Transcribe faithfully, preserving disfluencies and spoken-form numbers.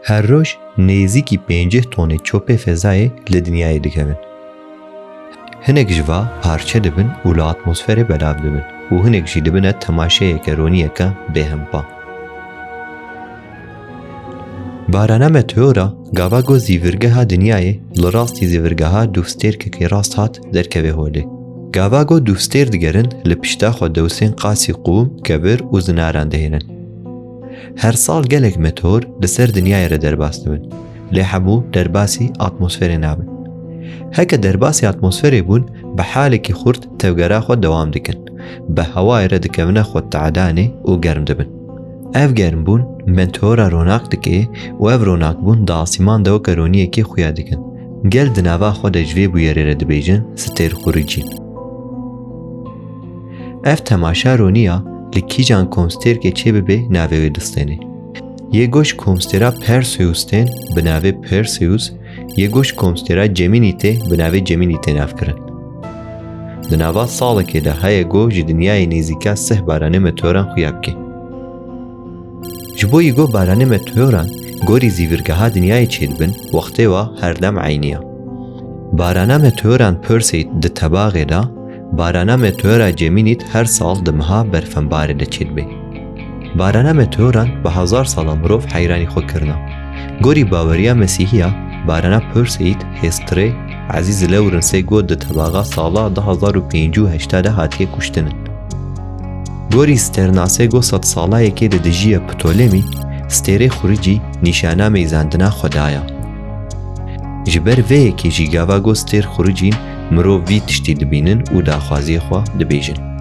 Her roj nêzîkî pêncî tonê çopê fezayê li dinyayê dikevin. Hinek ji va parçe dibin û li atmosferê belav dibin û hinek jî dibine temaşeyeke roniyeke bêhempa. Barana meteora gava ku zîvirgeha dinyayê li rastî zîvirgeha dûvstêrkekê rast hat derkeve holê. Gava ku dûvstêr digerin li pişta xwe dewsên qasî qûm, kebir û zinaran dihêlin. Her sal gelek meteor li ser dinyayê re derbas dibin. Lê hemû derbasî atmosferê nabin. Heke derbasî atmosferê bûn, bi halekî xurt tevgera xwe dewam dikin. Bi hewayê re dikevine xwe te'danê û germ dibin. Ev germbûn meteora ronak dike û ev ronakbûn di asîman de weke roniyekê xuya dikin. Gel di nava xwe de ji vê bûyerê re dibêjin stêr xuricîn. Ev temaşa roniya li kîjan komstêrkê çêbibe navê wê distêne. Yê go ji komstêra Perseus tên bi navê Perseus, yê go ji komstêra Gemînî tê bi navê Gemînî tê navkirin. Di nava salekê de heye go ji dinyayê nêzîka sih baranê meteoran xuya bike. Ji bo yî go baranê meteoran gorî zîvirgeha dinyayê çêdibin, wextê wa her dem eynî ya. Barana meteoran Perseid di tebaxê de, barana meteora Gemînît her sal di meha berfembarê de çêdibe. Barana meteoran bi hezar sala mirov heyranî xwe kirina. Gorî baweriya mesîhiya, barana Perseid hêstirê Ezîz Lawrence go di tebaxa sala du hezar û pêncî û heşta de hatiye kuştinin. Gorî stêrnasê go sed sala yekê de dijiye Ptolemî, stêrê xuricî nîşana meyzandina xwe daya. Ji ber vê yekê jî gava go stêr xuricîn mirov vî tiştî dibînin û daxwaziyê xwe dibêjin.